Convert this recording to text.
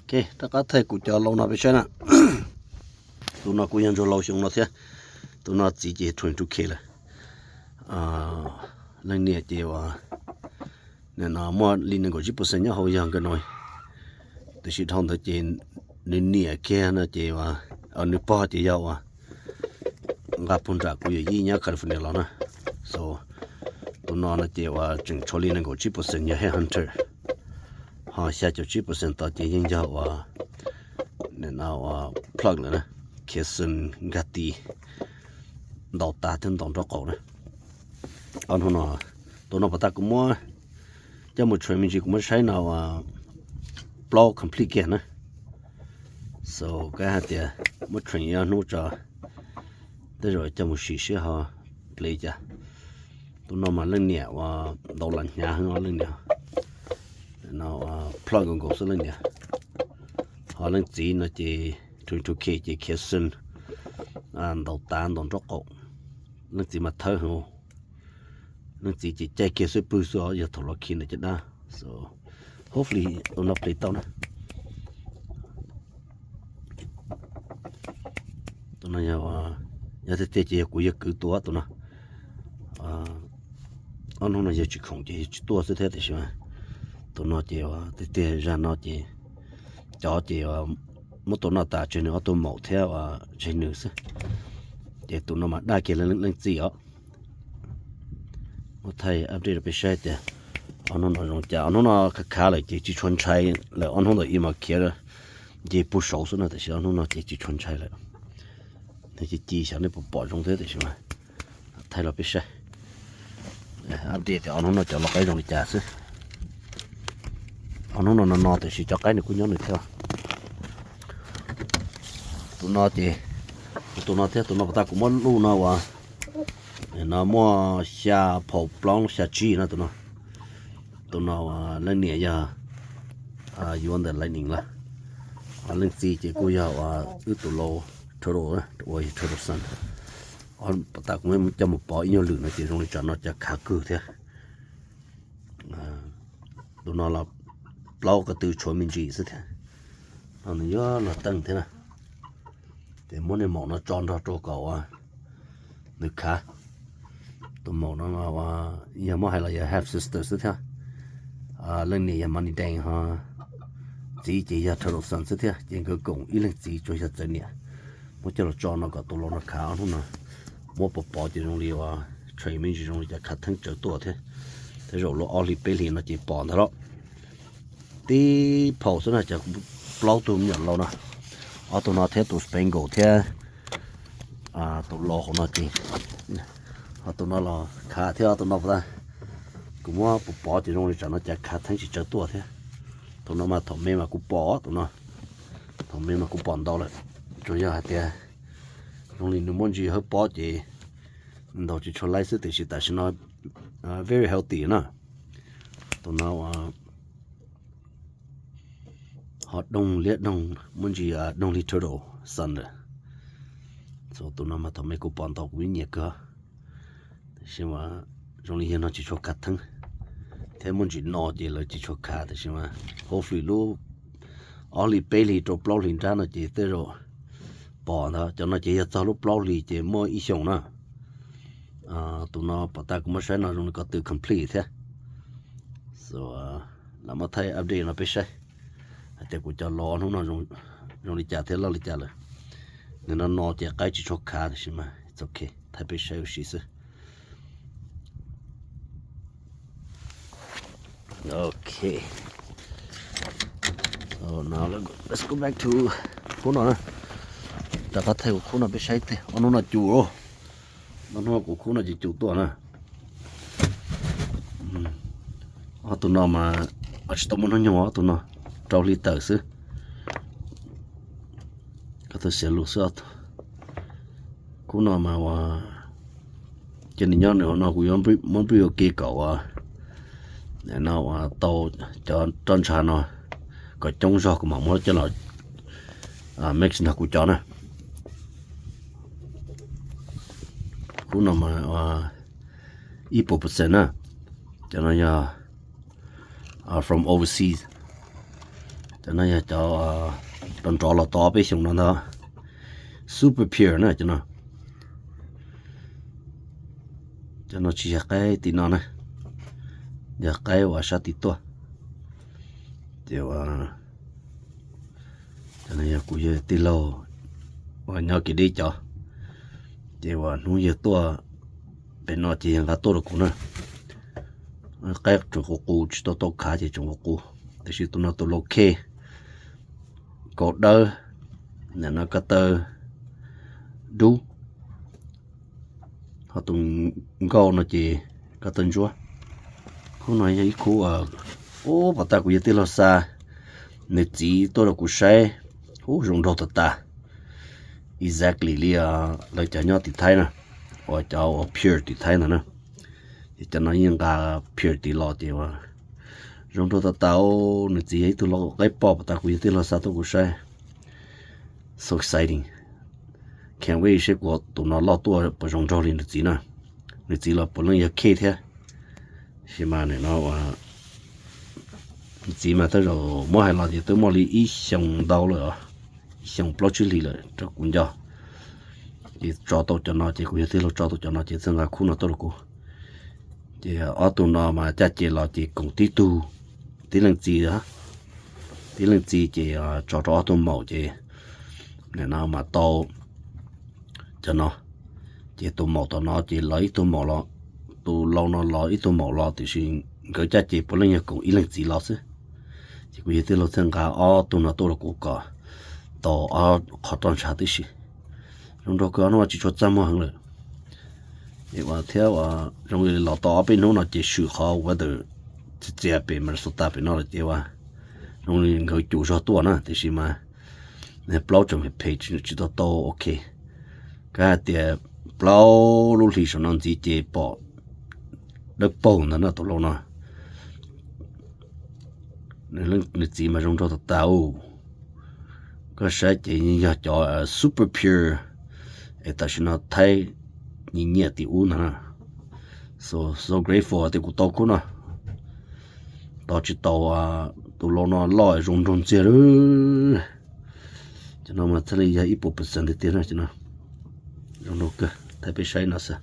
Ok, rov qab thaij kuv cov laus no peb saib na. Tus no kuj yog ntsuag laus xyoo no thiab. Tus no txiv ces twenty two K lawm. Leej niam ces uas nim no muaj li nees nkaum tsib percent nyob hauv yog nkawd no. Tiam sis dhau ntawd ces nws niam kiag no ces uas nws pog ces yog uas nqa puag nram kuv yawm yij nyob California los na. So tus no no ces uas tseem tshuav li nees nkaum tsib percent yog headhunter, ho xya caum tsib percent tod ces yeej yog uas nim no uas plug lawm na, khiav xwm nkag tis, ntaus tav thiab ntaus nraub qaum na. Ob hnub no, tus no pas tas kuv muab coj mus train me ntsis kuv muab saib no uas plaub complete kiag na. So kab hais tias muab train ib ob hnub tso, tej zaum coj mus sim seb ho ple cas. Tus no mas leej niam uas ntaus las hnyav heev os, leej niam no plug nkaus nkaus xwb leej niam. Ho leej txiv no ces twenty two K ces khiav xwm, ntaus tav ntaus nraub qaum. Leej txiv mas thawb heev, leej txiv ces caij kiag xwb pwg xwb os, yog thaum los khi ntawm caj dab. So hopefully tus no ple tau na. Tus no yog, yog tiag tiag ces yog kuv yawg kwv tus tus no. Ob hnub no yawg tsis khoom ces yawg tsis tuaj xwb thiab tiam sis mas tus no ces tiag tiag zaj no ces cov ces muab tus no tas tseg nws ob tug maum thiab tseg nws xwb. Ces tus no mas daj kiag leej txiv os. Muab thaij update rau peb saib tias ob hnub no zoo cas. Ob hnub no khav khav lawm ces tsis tshua ntshai lawm, ob hnub ntawd ib mas khiav nce puag saud xwb no, tiam sis ob hnub no ces tsis tshua ntshai lawm. Nej cia cia xyov nej puas pom zoo thiab tiam sis mas thaij rau peb saib. Update tias ob hnub no cov lau qaib zoo li cas xwb. Ob hnub no no no tiam sis cov qaib nws kuj nyob nws thiab. Tus no ces, tus no thiab tus no pas tas kuv muab luj no uas no muaj xya phaum plaub xya tsib no tus no. Tus no leej niam yog yuav ntawm Lightning lawm. Leej txiv ces kuj yog uas wb tus lau Turtle, ua Turtle Son. Pas tas kuv coj mus pov ib nyuag lwm no ces zoo li tsam no cas khav kawg thiab. Tus no los plaub ko tw tshuav me ntsis xwb thiab. No nws yuav luag teej thiab na. Ces muab niag maum no tso nrog rau kom uas nws khav. Tus maum no yog muab hais los yog half sister xwb thiab. Leej niam yog Money Deng ho txiv ces yog Turtle Son xwb thiab, ces nkawd koom ib leeg txiv tsuas yog txawv niam. Muab coj los tso no kom tus lau no khav ob hnub no. Muab pov pov ces zoo li uas train me ntsis zoo li cas khav theeb tsawv tuaj thiab. Tej zaum lub ob hlis peb hlis no ces pom ntag los. Tib phaum xwb na ces plaub tug me nyuam lau no, ob tug no thiab tus Spangle thiab tus lau hauv no ces, ho tus no los khav thiab, ob tug no pas tas kuv muab pov pov ces zoo li tsam no cas khav theeb tsis tsawv tuaj thiab. Tus no mas thaum me mas kuv pom tus no, thaum me mas kuv pom ntau lawm. Tsuas yog hais tias zoo li nws muaj ntsis hawb pob ces ntaus tsis tshua laib xwb, tiam sis tam sim no very healthy na. Tus no ho doog liab doog, muaj ntsis doog li Turtle Son lawm. Tus no mas thaum me kuv pom ntau kuv yeej nyiam kawg. Tiam sis mas zoo li yawg no tsis tshua khav theeb, thiab muaj ntsis no ces lawv tsis tshua khav, tiam sis mas hopefully lub ob hlis peb hlis rau plaub hlis nrab no ces tej zaum pom ntag. Cov no ces yog txog lub plaub hlis ces muaj ib xyoos na. Tus no pas tas kuv muab saib no zoo li ko tw complete thiab. So lam muab thaij update no peb saib hais tias kuv cov lau ob hnub no zoo li cas thiab loj li cas lawm. Nws no no ces qaib tsis tshua khav, tiam sis mas it's ok, thaij peb saib ua si xwb. Ok. So now let's go back to khub no na. Rov qab thaij kuv khub no peb saib tiag. Ob hnub no cum, ob hnub no kuv khub no ces cum tuaj na. Ob tug no mas tsis tau muaj hnub nyoog, ob tug no rau hli tawm xwb. Koj tau xiav lus xwb. Khub no mas ua, ces nws nyob nws hauv no kuv yuav muab npwj ua ke kom ua, no ua tau cov roj ntsha no kom coob zog kuv mam muab coj los mix nrog kuv cov na. Khub no mas ib puas percent na, cov no yog from overseas. Cov no yog cov nrov nrov los tau ob peb xyoos no ntag. Super pure na cov no. Cov no tsis yog qaib tim no na, yog qaib uas sab tim tuaj. Ces uas cov no yog kuv yog tij laug uas nyob kev deb cov, ces uas hnub yawg tuaj pem no ces yawg nqa tuaj rau kuv na. Qaib tseem qus qus, tsis tau tau khav ces tseem qus qus, tiam sis tus no tus lau khej, kaus dawb, nim no ko taw dub, ho tus nkauj no ces ko taw ntsuab. Khub no yog ib khub, ub, pom tas kuv yawg tij laug xa nws txiv tuaj rau kuv saib, ub, zoo nraug tas tas. Exactly li lawv cov nyob tim Thaib na, uas cov uas pure tim Thaib ntawd na. Ces cov no yeej nqa pure tim los ces uas zoo nraug tas tas. Nws txiv yog ib tug lau qaib poj, pom tas kuv yawg tij laug xa tuaj kuv saib. So exciting. Can't wait seb kuv tus no loj tuaj puas zoo nraug li nws txiv na. Nws txiv los puav leej yog khej thiab. Sis mas nim no uas nws txiv mas tej zaum muab hais los ces twb muaj li ib xyoos ntau lawm, ib xyoos plaub tsib hlis lawm rau kuv nco. Ces tso tau cov no ces kuv yawg tij laug tso tau cov no ces txawm nqa khub no tuaj rau kuv. Ces ob tug no mas caj ces los ces koom tib tug, tib leej txiv, tib leej txiv ces tso rau ob tug maum ces nim no mas tau cov no. Ces tus maum tom no ces los ib tug maum los, tus lau no los ib tug maum los, tiam sis nkawd caj ces puav leej yog koom ib leej txiv los xwb. Ces kuv yawg tij laug thiaj nqa ob tug no tuaj rau kuv kom tau ob qhov roj ntsha tib si. Zoo nraug kawg, no tsis tshua txaj muag heev lawm. Es uas thiab uas zoo li los tau ob peb hnub no ces swm qhov weather txias txias pem Minnesota pem no lawm ces uas zoo li nkawd cum zog tuaj na, tiam sis mas plaub tseem phem phem tsis tau tau ok. Kav hais tias plaub lub hlis saum no ntxiv ces pom dawb paug ntag na tus lau no. Nws txiv mas zoo nraug tas tas. Koj saib ces yog cov super pure es tam sim no Thaib nyiam nyiam tim ub ntag na. So, so grateful tias kuv tau khub no. Tos tsis tau tus lau no loj zoo nraug ntxiag lawm. Cov no mas thiaj li yog ib puas percent tiag tiag na cov no. Zoo nraug kawg, thaij peb saib no xwb.